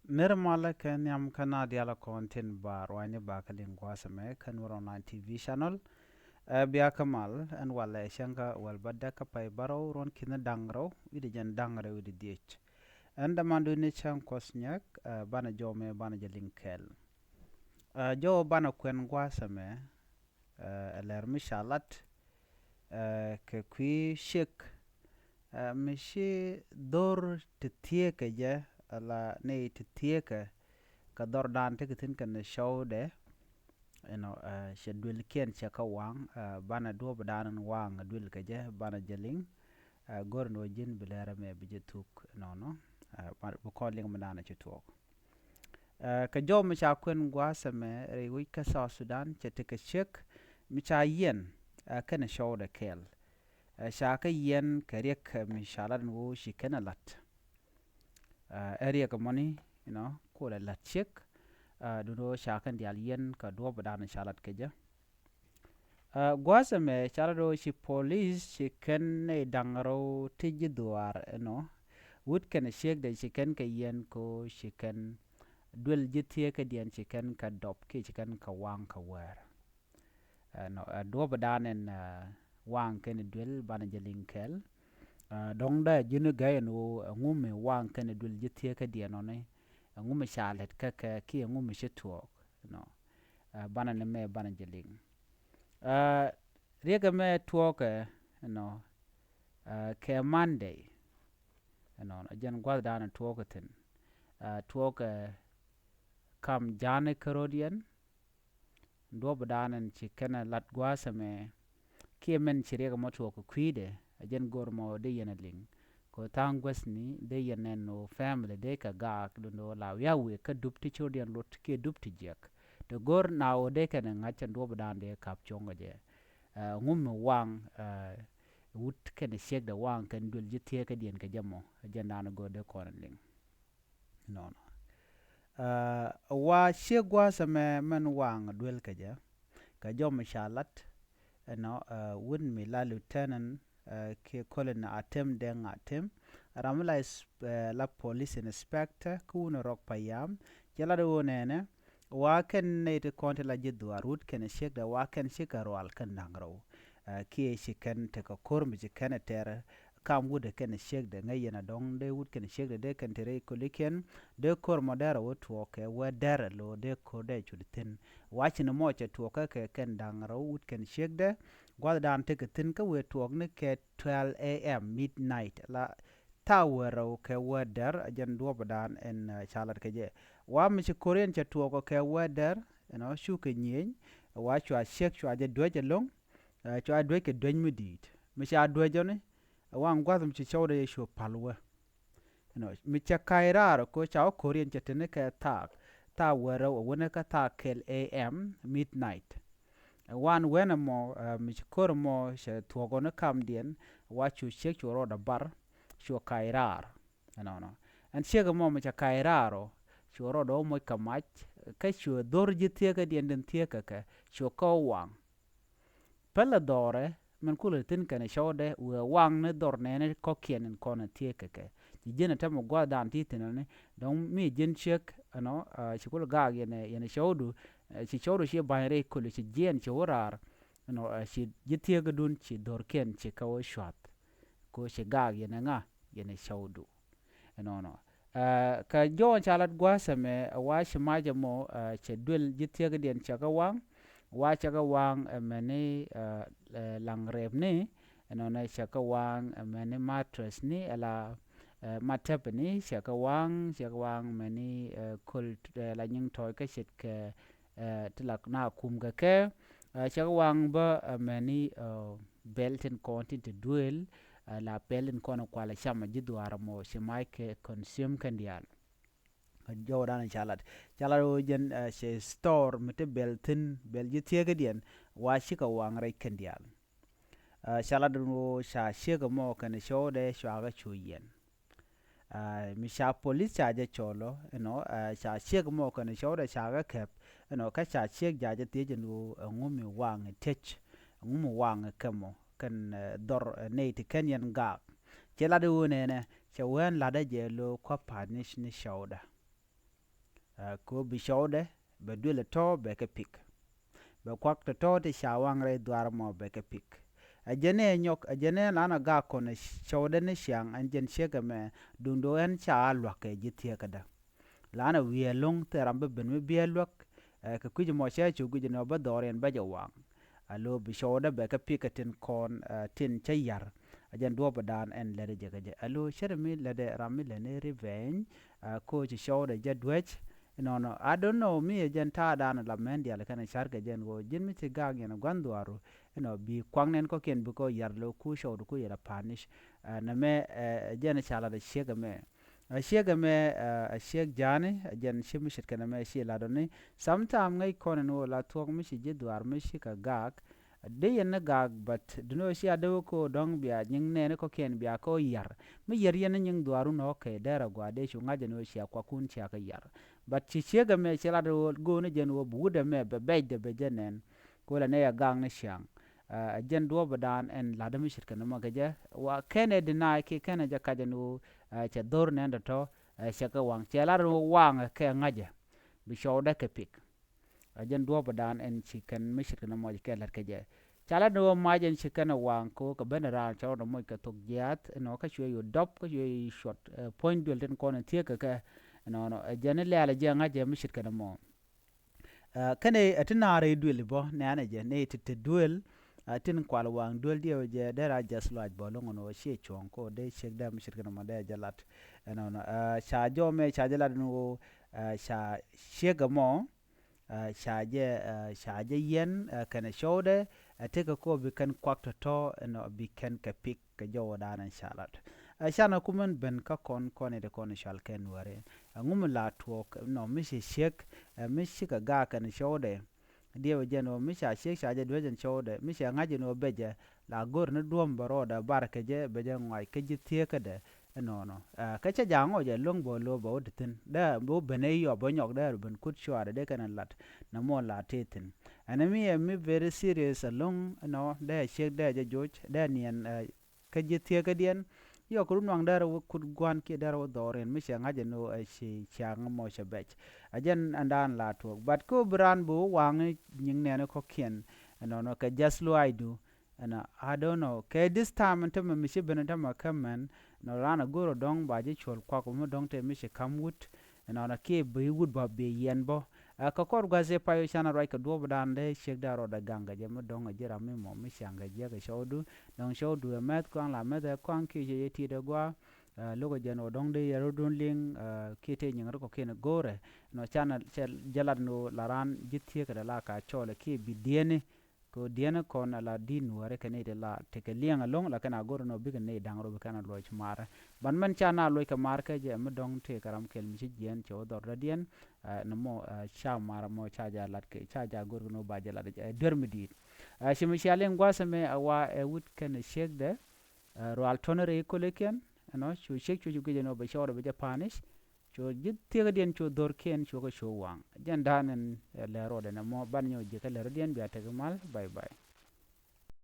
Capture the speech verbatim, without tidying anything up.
Nir malä kɛ nhiam kä na dialä kɔn tin ba ruany ba kä liŋ gua̱a̱th ɛmɛ kä Nuer Online T V channel. Ɛ bia kä mal ɛn walɛ cäŋ kä wäl bädäk kä pay bärɔw ruɔ̱n ki̱n da̱ŋ rɛw wi̱cdɛ jɛn da̱ŋ rɛw wi̱cdɛ dhiec. Ɛn dämandu ni cäŋ kuɔth nyäk, ɛ banɛ jɔw mɛ banɛ jɛ liŋ kɛɛl. Ɛ jɔw banɛ kuɛn gua̱a̱th ɛmɛ, ɛ lɛr mi ca lat, ɛ kɛ kui̱ ciek, ɛ mi ci dhor ti thieekä jɛ, ala nɛy ti thieekä kɛ dhɔr dan tekɛ thi̱n kɛn cɔwdɛ. Inɔ, ɛ cɛ duël kiɛn cɛ kä waŋ, ɛ banɛ duɔ̱ɔ̱p dan in waŋ duël kɛ jɛ banɛ jɛ liŋ. Ɛ go̱r in wä ji̱n bi lɛr ɛmɛ bi jɛ thuk inɔnɔ. Ɛ bi kɔn liŋ mi dan ci tuɔɔk. Ɛ kɛ jɔw mi ca kuɛn gua̱a̱th ɛmɛ rɛy wec kä South Sudan cɛ tekɛ ciek mi ca yiɛn, ɛ kɛnɛ cɔwdɛ kɛɛl. Ɛ ca kä yiɛn kɛ riɛk, ɛ mi ca lat in ɣöö ci kɛnɛ lat. Ɛ ɛ riɛk ɛmɔni, inɔ, kolɛ lat ciek. Ɛ duundɛ ɣöö ca kɛn diaal yiɛn kɛ duɔ̱ɔ̱p dan ca lat kɛ jɛ. Ɛ gua̱a̱th ɛmɛ ca lat ɣöö ci polis ci kɛn nɛy da̱ŋ rɛw ti ji̱ dhuaar inɔ. Wut kɛnɛ ciekdɛ ci kɛn kɛ yiɛn kɛ ɣöö ci kɛn duël ji̱ thieekädiɛn ci kɛn kɛ dɔp kiɛ ci kɛn kɛ waŋ kɛ wäär. Ɛ nɔ, ɛ duɔ̱ɔ̱p dan ɛn, ɛ waŋ kɛnɛ duël banɛ jɛ liŋ kɛɛl. Ɛ dɔ̱ŋ dee ji̱n gäy ɛn ɣöö ɛŋu mi waŋ kɛnɛ duël ji̱ thieekädiɛn ɔni, ɛŋu mi ca lɛt kä kɛ kiɛ ɛŋu mi ci tuɔɔk, inɔ. Ɛ banɛ ni mɛ banɛ jɛ liŋ. Ɛ riɛk ɛmɛ tuɔɔkɛ, inɔ, ɛ kɛ Monday, inɔ, jɛn gua̱th dan tuɔɔkɛ thi̱n. Ɛ tuɔɔkɛ kam ja̱a̱ni kärɔ̱diɛn. Duɔ̱ɔ̱p dan ɛn ci kɛnɛ lat gua̱a̱th ɛmɛ kiɛ mɛn ci riɛk ɛmɔ tuɔɔk kɛ kui̱dɛ, ɛ jɛn go̱r mɔ dee yɛn ɛ liŋ. Kɛ tha̱a̱ŋ guäthni dee yɛn nɛn ɣöö family dee kɛ gaak duundɛ ɣöö la wiak wëë kä dup ti cio̱diɛn lot kiɛ dup ti jiäk. Ti go̱r na ɣöö dee kɛnɛ ŋa̱c ɛn duɔ̱ɔ̱p dan dee ka̱p cuɔ̱ŋ kɛ jɛ. Ɛ ŋu mi waŋ, ɛ wut kɛnɛ ciekdɛ waŋ kɛn duël ji̱ thieekädiɛn kɛ jɛ mɔ, ɛ jɛn dan go̱r dee kɔn ɛ liŋ. Inɔnɔ. Ɛ wa ciek gua̱a̱th ɛmɛ mɛn waŋ duël kɛ jɛ. Kɛ jɔw mi ca lat, inɔ, ɛ wut mi la lieutenant, ɛ kiɛ Colonel Atem Deng Atem, ram mi la is-, ɛ la police inspector kä wun rɔk payam. Cɛ lat ɣöö nɛnɛ wa kɛn nɛy ti kɔn ti la ji̱ dhuaar wut kɛnɛ ciekdɛ wa kɛn cikɛ rual kɛn da̱ŋ rɛw. Ɛ kiɛ ci kɛn tekɛ ko̱r mi ci kɛn ɛ tɛr kam wut ɛ kɛn ciekdɛ ŋäc yɛn a dɔ̱ŋ dee wut kɛn ciekdɛ dee kɛn te rɛy kolikiɛn. Dee ko̱r mɔ dee rɛ wä tuɔɔk kɛ wä dɛr ɛ lo̱o̱ dee ko̱r dee cut thi̱n. Wa ci ni mɔ cɛ tuɔɔk kä kɛ kɛn da̱ŋ rɛw wut kɛn ciekdɛ. Gua̱th dan tekɛ thi̱n kä wëë tuɔɔk ni kɛ twelve a.m. midnight la thaak wä rɛw kɛ wä dɛr. A jɛn duɔ̱ɔ̱p dan ɛn, ɛ ca lat kɛ jɛ. Wa mi ci ko̱r yɛn cɛ tuɔɔk kɛ wä dɛr, ɛnɔ, cukɛ nyieny. Wa cua ciek cua jɛ duec ɛlɔ̱ŋ. Ɛ cua duec kɛ duec mi di̱i̱t mi ca duec ɔni. Ɛ waŋ gua̱th mi ci cɔwdɛ yɛ cu pal wä. Inɔ, mi cɛ ka̱c raar ɛ ko̱ ca wä ko̱r yɛn cɛ teni kɛ thaak, thaak wä rɛw ɛ wänɛ kä thaak kɛl a.m. midnight. Ɛ wan wen ɛmɔ, ɛ mi ci ko̱r ɛmɔ cɛ thuɔ̱k ɔni kamdiɛn. Wa cu ciek cu rɔɔdɛ bar, cu ka̱c raar. Ɛnɔnɔ, ɛn ciek ɛmɔ mi cɛ ka̱c raar ɔ, cu rɔɔdɛ wä moc kɛ mac, kä cu dhor ji̱ thieekädiɛn tin thieekä kɛ, cu kä waŋ. Pälɛ dhɔrɛ min kulɛ thi̱n kɛnɛ cɔwdɛ wëë waŋ ni dhɔr nɛɛni kɔ̱kiɛn in kɔn in thieekä kɛ. Ci ji̱n ɛ tämɛ gua̱a̱th dan ti thi̱n ɛni, dɔ̱ŋ mi ji̱n ciek, ɛnɔ, ɛ ci kulɛ gaak yɛnɛ, yɛnɛ cɔwdu, ɛ ci cɔwdu ci ba̱ny rɛy koli ci jiɛɛn ci wä raar. Ɛnɔ, ɛ ci ji̱ thieekädun ci dhorkiɛn ci kɛ wä cua̱th. Ko ci gaak yɛnɛ ŋa, yɛnɛ cɔwdu. Ɛnɔnɔ. Ɛ kɛ jɔw ca lat gua̱a̱th ɛmɛ, ɛ wa ci mac ɛmɔ, ɛ cɛ duël ji̱ thieekädiɛn cɛ kɛ waŋ. Wa cɛ kɛ waŋ, ɛ mɛni, ɛ, ɛ laŋ rɛpni. Ɛnɔnɔ cɛ kɛ waŋ, ɛ mɛni mattressni, ɛ la, ɛ matɛpni, cɛ kɛ waŋ, cɛ kɛ waŋ mɛni, ɛ köl, ɛ la nyiŋ tɔ̱ɔ̱c kä ce̱tkɛ, ɛ ti la na kum kɛ kɛ. Ɛ cɛ kɛ waŋ bä, ɛ mɛni, ɛ bɛl tin kɔn tin te duëël, ɛ la bɛl tin kɔn kualɛ cam ɛ ji̱ dhuaar ɛmɔ ci mac kɛ consume kɛn diaal. Ɛ jɔwdan ca lat, ca lat ɣöö jɛn, ɛ cɛ store mi te bɛl thi̱n, bɛl ji̱ thieekädiɛn, wa cikɛ waŋ rɛc kɛn diaal. Ɛ ca lat ɣöö ca ciek ɛmɔ kɛnɛ cɔwdɛ cuakɛ cu yiɛn. Ɛ mi ca polis ca jɛ cɔl ɔ, ɛnɔ, ɛ ca ciek mɔ kɛnɛ cɔwdɛ ca kɛ kɛp, ɛnɔ, kä ca ciek ja̱ jɛ thiec ɛn ɣöö ɛŋu mi waŋ ɛ tec, ɛŋu mi waŋ ɛ kɛmɔ kɛn, ɛ, dhɔr, ɛ, nɛy ti kɛn yɛn gaak. Cɛ lat ɣöö nɛnɛ, cɛ wee ɛn la̱tdä jɛ lo̱o̱ kua pa̱a̱t ni, ni cɔwdɛ. Ɛ, kɛ ɣöö bi cɔwdɛ bɛ duël ɛ tɔ̱ bɛ kɛ pik. Bɛ kuak tɔ̱tɔ̱ ti ca waŋ rɛy dhuaar mɔ bɛ kɛ pik. Ɛ jɛn ɛ nyɔk, ɛ jɛn ɛ lan ɛ gak kɔn ɛ cɔwdɛ ni ciaŋ ɛn jɛn ciek ɛmɛ duundɛ ɣöö ɛn ca luäk kɛ ji̱ thieekädä. Lan ɛ wi̱i̱ ɛlɔ̱ŋ thil ram bi ben mi biɛ luäk, ɛ, kɛ kui̱c mɔ cɛ cu guic ni ɣöö bä dhɔriɛn bä jɛ waŋ. Alo bi cɔwdɛ bɛ kɛ pik kɛ tin kɔn, ɛ, tin cä ya̱r. Ɛ jɛn duɔ̱ɔ̱pädan ɛn lätdɛ jɛ kɛ jɛ. Alo cärɛ mi lätdɛ ram mi lätni revenge, ɛ, koci cɔwdɛ jɛ duec. Inɔnɔ, I don't know, mi ɛ jɛn ta̱a̱dan la mɛn diaal kɛn ɛ ca̱r kɛ jɛn ɣöö ji̱n mi ci gak yɛn ɛ gua̱n dhuaaru. Inɔ bi kuaŋ nɛn kɔ̱kiɛn bi kɔ ya̱r lo ku cɔwdu ku yɛl a punish. Ɛ, nɛmɛ, ɛ, jɛn ɛ ca lat ɛ ciek ɛmɛ. Ɛ ciek ɛmɛ, ɛ, ɛ ciek ja̱a̱ni, ɛ jɛn ci mi ce̱tkɛ nɛmɛ ci lat ɔ ni. Sometime ŋäc kɔn ɛn ɣöö la thuɔ̱k mi ci ji̱ dhuaar mi ci kɛ gak. Dee yɛn ni gak, but duundɛ ɣöö cia dee wä kɛ ɣöö dɔ̱ŋ bia nyiŋ nɛɛni kɔ̱kiɛn bia kɛ ɣöö ya̱r. Mi ya̱r yɛn ni nyiŋ dhuaarun ɣɔ̱kɛ derɛ gɔaa dee cu ŋa̱c ɛn ɣöö cia kuakun cia kɛ ya̱r. But ci ciek ɛmɛ ci lat ɣöö go̱o̱ni jɛn ɣöö bi wut ɛmɛ bɛ bɛcdɛ bɛ jɛ nɛn. Kɛ ɣöö la nɛy ɛ gak ni ciaŋ. Ɛ, ɛ jɛn duɔ̱ɔ̱pädan ɛn lat mi ce̱tkɛ nɔmɔ kɛ jɛ. Wa kɛn ɛ deny kiɛ kɛn ɛ jɛ kac ɛn ɣöö, ɛ, cɛ dho̱r nɛn tɔ̱tɔ̱, ɛ, cɛ kɛ waŋ. Cɛ lat ɣöö waŋ kɛ ŋa̱cɛ. Bi cɔwdɛ kɛ pik. Ɛ jɛn duɔ̱ɔ̱pädan ɛn ci kɛn mi ce̱tkɛ nɔmɔ kɛ la̱t kɛ jɛ. Ca lat ni ɣöö mac ɛn ci kɛn ɛ waŋ kɛ ɣöö kɛ ben raan cɛ rɔɔdɛ moc kɛ thok jiaath, ɛnɔ kä cuɛ yo̱ dɔp, kä cuɛ yo̱ cuɔt, ɛ, puɔ̱ny duël tin kɔn in thieekä kɛ. Ɛnɔnɔ, ɛ jɛn lɛ̈ɛ̈l ɛ jɛ ŋa̱cɛ mi ce̱tkɛ nɔmɔ. Ɛ, kɛnɛ, ɛ ti naar rɛy duël bä, nɛ̈nɛ jɛ, nɛy ti te duël, ɛ, tin kual waŋ duël diɛw jɛ, dee ra jɛth lɔaac bä lo̱ŋ ɛn ɣöö ciɛ cuɔ̱ɔ̱ŋ kɛ ɣöö dee ciek dee mi ce̱tkɛ nɔmɔ dee jɛ lat. Ɛnɔnɔ, ɛ, ca jɔmɛ, ca jɛ lat ɛn ɣöö, ɛ, ca ciek ɛmɔ, ɛ, ca jɛ, ɛ, ca jɛ yɛn, ɛ, kɛnɛ cɔwdɛ, ɛ, tekɛ kɔ bi kɛn kuak tɔ̱tɔ̱, ɛnɔ bi kɛn kɛ pik kɛ jɔwädan ɛn ca lat. Ɛ, canɛ kumɛn ben kä kɔn, kɔn i̱ ti kɔn i̱ cɔal kɛ Nuääri. Ɛŋu mi la tuɔɔk, nɔ, mi ci ciek, ɛ, mi cikɛ gak kɛnɛ cɔwdɛ. Diɛw jɛn ɣöö mi ca ciek ca jɛ duec ɛn cɔwdɛ, mi cɛ ŋa̱c ɛn ɣöö bɛ jɛ, la go̱r ni duɔ̱ɔ̱m bɛ rɔɔdɛ bar kɛ jɛ, bɛ jɛ ŋɔac kä ji̱ thieekädɛ. Ɛnɔnɔ. Ɛ, kä cä ja̱ ŋɔc ɛ lo̱ŋ bä lo̱ bä wä ti thi̱n. Dee bä wä ben ɛ yɔp bä nyɔk dee rɔ ben kut cuaadɛ dee kɛn ɛ lat. Nɛ mɔ la tëë thi̱n. Ɛn mi ɛ mi very serious ɛ lo̱ŋ, ɛnɔ, dee ciek dee jɛ joc, dee niɛn, ɛ, kä ji̱ thieekädiɛn. Yɔk run waŋ dee rɔ wä kut gua̱n kiɛ dee rɔ wä dhɔriɛn mi cɛ ŋa̱c ɛn ɣöö ɛ ci ciaŋ mɔ cɛ bɛc. Ɛ jɛn ɛn daan la tuɔɔk. But kä bi raan bi wä waŋ nyiŋ nɛɛni kɔ̱kiɛn. Ɛnɔnɔ kɛ jɛth luaacdu. Ɛnɔ, I don't know. Kɛ this time in tämɛ mi ci ben in tämɛ kä mɛn, nɔ ran a go̱r ɔ dɔ̱ŋ ba ji̱ cuɔl kuak mi dɔ̱ŋ te mi ci ka̱m wut. Ɛnɔnɔ kiɛ bi wut ba bi yɛn bä. Ɛ, kɛ kɔr gua̱th i̱ pay canɛ ruac kɛ duɔ̱ɔ̱pdan dee ciek dee rɔɔdɛ gaŋ kɛ jɛ mi dɔ̱ŋ a ji̱ ram mi mɔ mi ciaŋ kɛ jiäk kɛ cɔwdu. Dɔ̱ŋ cɔwdu ɛ mɛth kɔaŋ la mɛth ɛ kɔaŋ kiɛ cɛ yɛ ti̱i̱t ɛ gua̱a̱. Ɛ, lo̱k ɛ jɛn ɣöö dɔ̱ŋ dee yɛ rɔ̱dun liŋ, ɛ, kiɛ tëë nyiŋ rɔ̱ kɔ̱kiɛn ɛ go̱o̱rɛ. Nɔ canɛ cɛ jɛ lat ni ɣöö la raan ji̱ thieekädɛ la ka cɔɔlɛ kiɛ bi diɛni. Kɛ ɣöö diɛn kɔn ala di̱t Nuääri kɛ nɛy ti la tekɛ liɛŋ ɛlɔ̱ŋ, la kɛn a go̱r ɛn ɣöö bikɛ nɛy da̱ŋ rɔ bi kɛn a luɔc maarä. Ban mɛn ca na luɔc kɛ maarä kɛ jɛ mi dɔ̱ŋ tëë kɛ ram kɛl mi ci jiɛɛn cɛ wä dhɔr dɔ̱diɛn, ɛ, nɔmɔ, ɛ, ca maarä mɔ ca jɛ a lat kɛ, ca jɛ a go̱r kɛ ni ɣöö ba jɛ lat, ɛ, duer mi di̱i̱t. Ɛ, ci mi cia liŋ gua̱a̱th ɛmɛ ɛ wa ɛ wut kɛnɛ ciekdɛ, ɛ, rual tɔ̱nɛ rɛy kölikiɛn, ɛnɔ, cu ciek cu cu guic ɛn ɣöö bɛ cɔɔdɛ bɛ jɛ punish, cu ji̱ thieekädiɛn cu dhorkiɛn cu kɛ cu waŋ. Jɛn da̱a̱n ɛn, ɛ, lɛr rɔɔdɛ nɛmɔ ban nyɔk ji̱ kä lɛr rɔɔdiɛn bia tek mal. Bye bye.